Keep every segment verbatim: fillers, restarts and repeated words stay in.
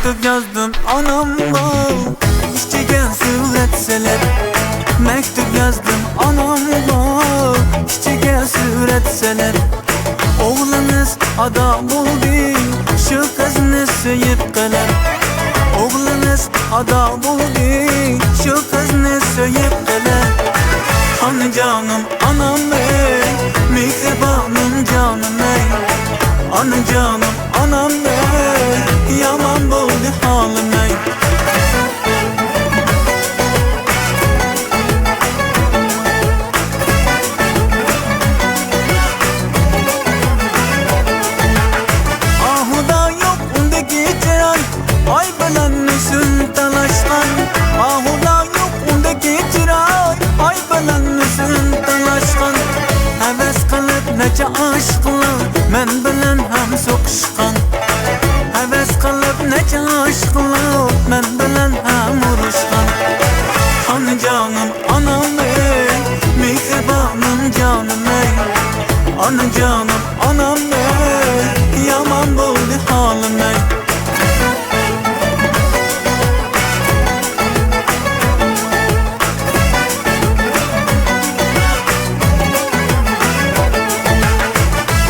مەكتۇپ يازدىم ئانامغا، ئىچىگە سۈرەت سېلىپ. مەكتۇپ يازدىم ئانامغا، ئىچىگە سۈرەت سېلىپ. ئوغلىڭىز ئادا بولدى، شۇ قىزنى سۆيۈپ قېلىپ. ئوغلىڭىز ئادا بولدى، شۇ قىزنى سۆيۈپ قېلىپ. ئانا جانىم، ئانام ئەي، مېھرىبانىم جانىم ئەي. ئانا جانىم، ئانام ئەي، يامان بولدى ھالىم ئەي. ئاھۇدا يوق ئۇندىكى چىراي، ئاي بىلەن ھۆسن تالاشقان. ئاھۇدا يوق ئۇندىكى چىراي، ئاي بىلەن ھۆسن تالاشقان. ھەۋەس قىلىپ نەچچە ئاشىقلار مەن بىلەن ھەم سوقۇشقان. ھەۋەس قىلىپ نەچچە ئاشىقلار مەن بىلەن ھەم ئۇرۇشقان. ئانا جانىم، ئانام ئەي، مېھرىبانىم جانىم ئەي. ئانا جانىم، ئانام ئەي، يامان بولدى ھالىم ئەي.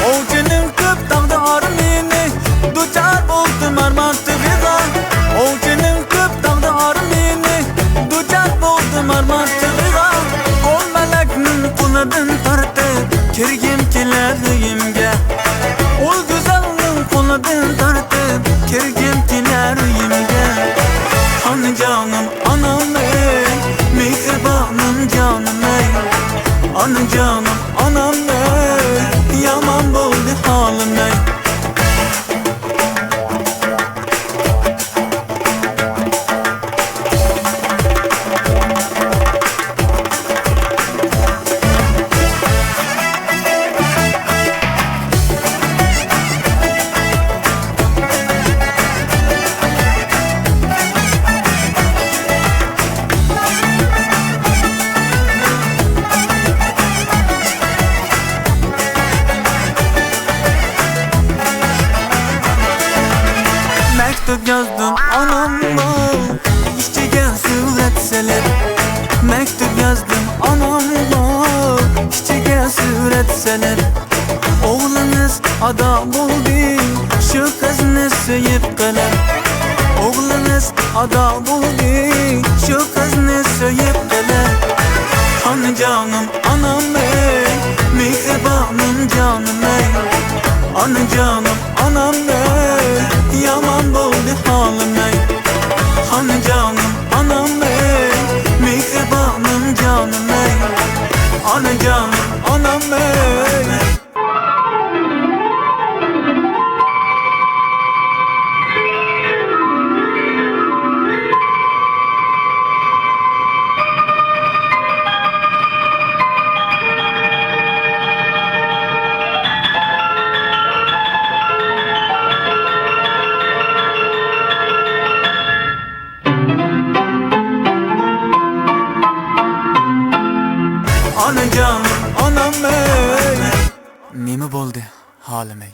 ئوۋچىنىڭ كۆپ تاغدا ئارمىنى، دۇچار بولدۇم ئارمان تېغىغا. ئوۋچىنىڭ كۆپ تاغدا ئارمىنى، دۇچار بولدۇم ئارمان تېغىغا. گۈل مەلەكنىڭ قولىدىن تارتىپ، كىرگۈم كېلەر ئۆيۈمگە. ئۇ گۈزەلنىڭ قولىدىن تارتىپ، كىرگۈم كېلەر ئۆيۈمگە. ئانا جانىم، ئانام ئەي، مېھرىبانىم جانىم ئەي. ئانا جانىم، ئانام ئەي، يامان بولدى ھالىم ئەي. مەكتۇپ يازدىم ئانامغا، ئىچىگە سۈرەت سېلىپ. مەكتۇپ يازدىم ئانامغا، ئىچىگە سۈرەت سېلىپ. ئوغلىڭىز ئادا بولدى، شۇ قىزنى سۆيۈپ قېلىپ. ئوغلىڭىز ئادا بولدى، شۇ قىزنى سۆيۈپ قېلىپ. ئانا جانىم، ئانام ئەي، مېھرىبانىم جانىم ئەي. ئانا جانىم، ئانام ئەي، يامان بولدى ھالىم ئەي. ئانا جانىم، ئانام ئەي، مېھرىبانىم جانىم ئەي. ئانا جانىم، ئانام ئەي. ئانىجان، ئانام ئەي. نېمە بولدى ھالىم ئەي؟